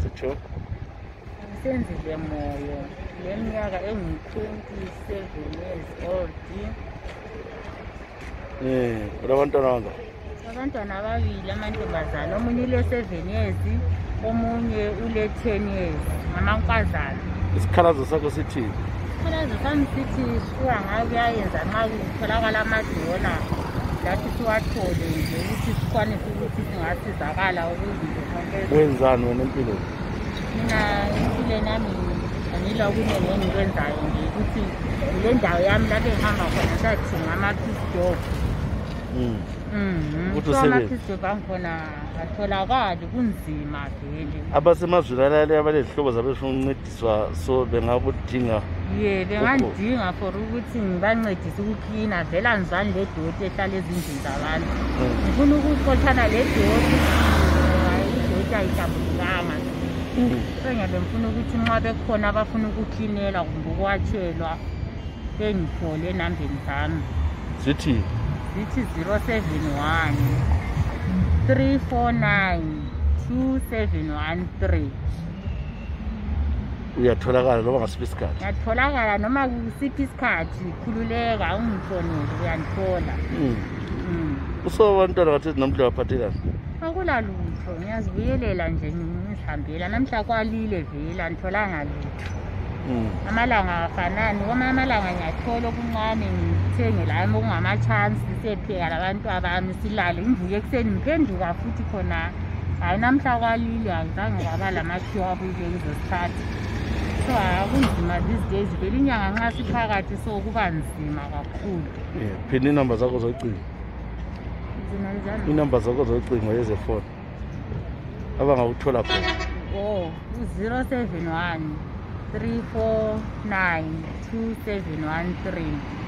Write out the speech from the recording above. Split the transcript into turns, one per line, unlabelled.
sitsho
Senzile moyo leminyaka engu-27 years old.
Abantwana banga
Abantwana ababili amantombazana, omunye ule-7 years, omunye ule-10 years, ngamankazana.
isikhalazo sakho sithini?
Isikhalazo sami sithi shuwa ngabe kuyayenza nxa kutholakala amadola lathi siwathole nje ukuthi sikwanise ukuthi singasizakala ukuzinto zonke.
Wenzani wena empilweni?
Mina empilweni yami angila okunye engikwenzayo nje ukuthi le ndawo yami lapho engihamba khona sathinga ama-piece dog. So ama-piece dog angikhona atholakali, kunzima vele.
Abasemazweni alale abalezihlobo zabo befuna ukuncediswa so bengakudinga?
Ye, bengandinga for ukuthi ngibancedise ukuklina. Vele ngizwani le doti ehlala ezindlini zabantu. Ngifuna ukuxotshana le doti, idoti ayihlambulukanga. Sengabe ngifuna ukuthi nxa bekhona abafuna ukuklinela kumbe ukwatshelwa bengithole enambeni zami.
Zithi?
Zithi 071 349 2713.
Uyatholakala noma ngasiphi isikhathi?
Ngiyatholakala noma kusiphi isikhathi, khululeka ungihlonele uyandithola.
Uso abantwana bathi namhla baphathekani?
Akulalutho, ngiyazibuyelela nje ngizihambela. Namhla kwalile vele angitholanga lutho. Amalanga afanani, kwamanye amalanga ngiyathola okuncane ngithenge lami okungama-chance sisepheka labantu abami silale, ngivuke ekuseni ngiphenduka futhi khona. Hayi namhla kwalile azange kwaba lamakhiwa abuye kuzosikhathi. So kunzima these days vele, inyanga nxa siphakathi so kuba nzima kakhulu.
Phini inamba zakho zocingo? Inamba zakho zocingo yezefoni abangakuthola khona?
071 349 2713.